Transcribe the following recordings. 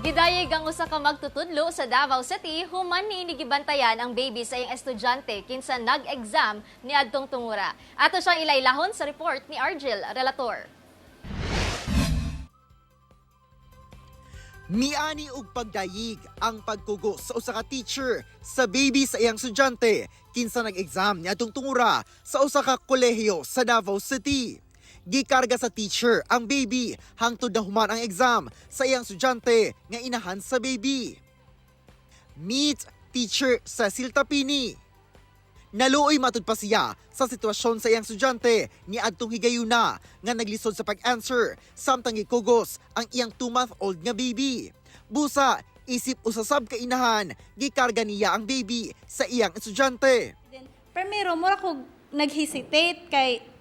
Gidayeg ang usa ka magtutudlo sa Davao City human niini gibantayan ang baby sa iyang estudyante kinsa nag-exam niadtong tungura. Ato siyang ilaylahon sa report ni Argel Relator. Miani og pagdayig ang pagkugos sa usa ka teacher sa baby sa iyang estudyante kinsa nag-exam niadtong tungura sa usa ka kolehiyo sa Davao City. Gikarga sa teacher ang baby hangtod na human ang exam sa iyang estudyante nga inahan sa baby. Meet Teacher Cecil Tapini. Naluoy matud pa siya sa sitwasyon sa iyang estudyante niadtong higayuna nga naglisod sa pag-answer samtang gikugos ang iyang 2-month-old nga baby. Busa, isip usasab ka inahan, gikarga niya ang baby sa iyang estudyante. Then, primero, mura ko nag-hesitate kay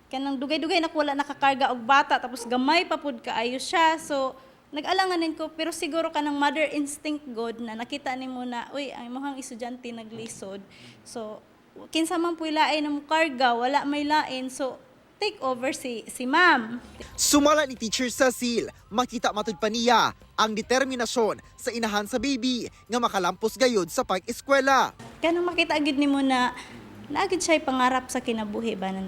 kanang dugay-dugay na ko wala nakakarga og bata, tapos gamay pa pud kaayo siya. So nag-alanganin ko, pero siguro kanang mother instinct god na nakita nimo na, uy, ang imong estudyante naglisod, so kinsa man puy lain na mo karga, wala may lain, so take over si ma'am. Sumala ni Teacher Cecil, makita matud pa niya ang determinasyon sa inahan sa baby nga makalampos gayud sa pag-eskwela. Kanang makita gid nimo na naagid siya pangarap sa kinabuhi ba, na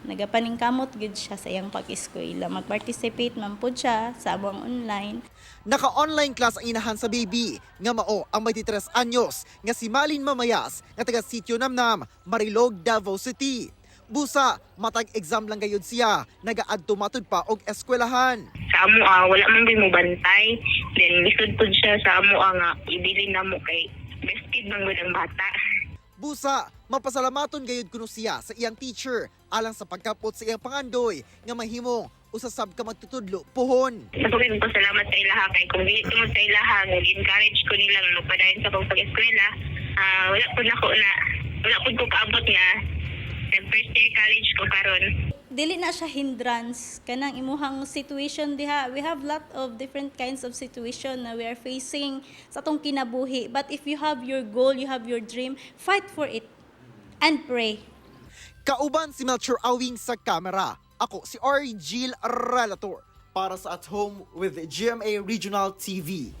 nagapaningkamot gid siya sa iyang pag-eskwela. Mag-participate man pud siya sa among online. Naka-online class ang inahan sa baby nga mao ang 23 anyos nga si Malin Mamayas nga taga Sitio Namnam, Marilog, Davao City. Busa, matag exam lang gayud siya, nagaadto matud pa og eskwelahan. Sa amo ah, wala man gyud mo bantay, then lisod pud siya sa amo ah, nga ibilin namo kay breastfeed man gud ang bata. Busa, mapasalamaton gayud kuno siya sa iyang teacher alang sa pagkapot sa iyang pangandoy nga mahimong usa sab ka magtutudlo pohon. Dako kay pasalamat sa ilaha kay kung dili tungod sa ilaha nga encourage ko nila nga magpadayon sa akong pag-eskwela, ah, wala pud nako na wala pud ko kaabot nga nag first year college ko karon. Dili na siya hindrance kanang imuhang situation diha. We have lot of different kinds of situation na we are facing sa atong kinabuhi, but if you have your goal, you have your dream, fight for it and pray. Kauban si Melchor Awing sa kamera. Ako si Argil Relator para sa At Home with GMA Regional TV.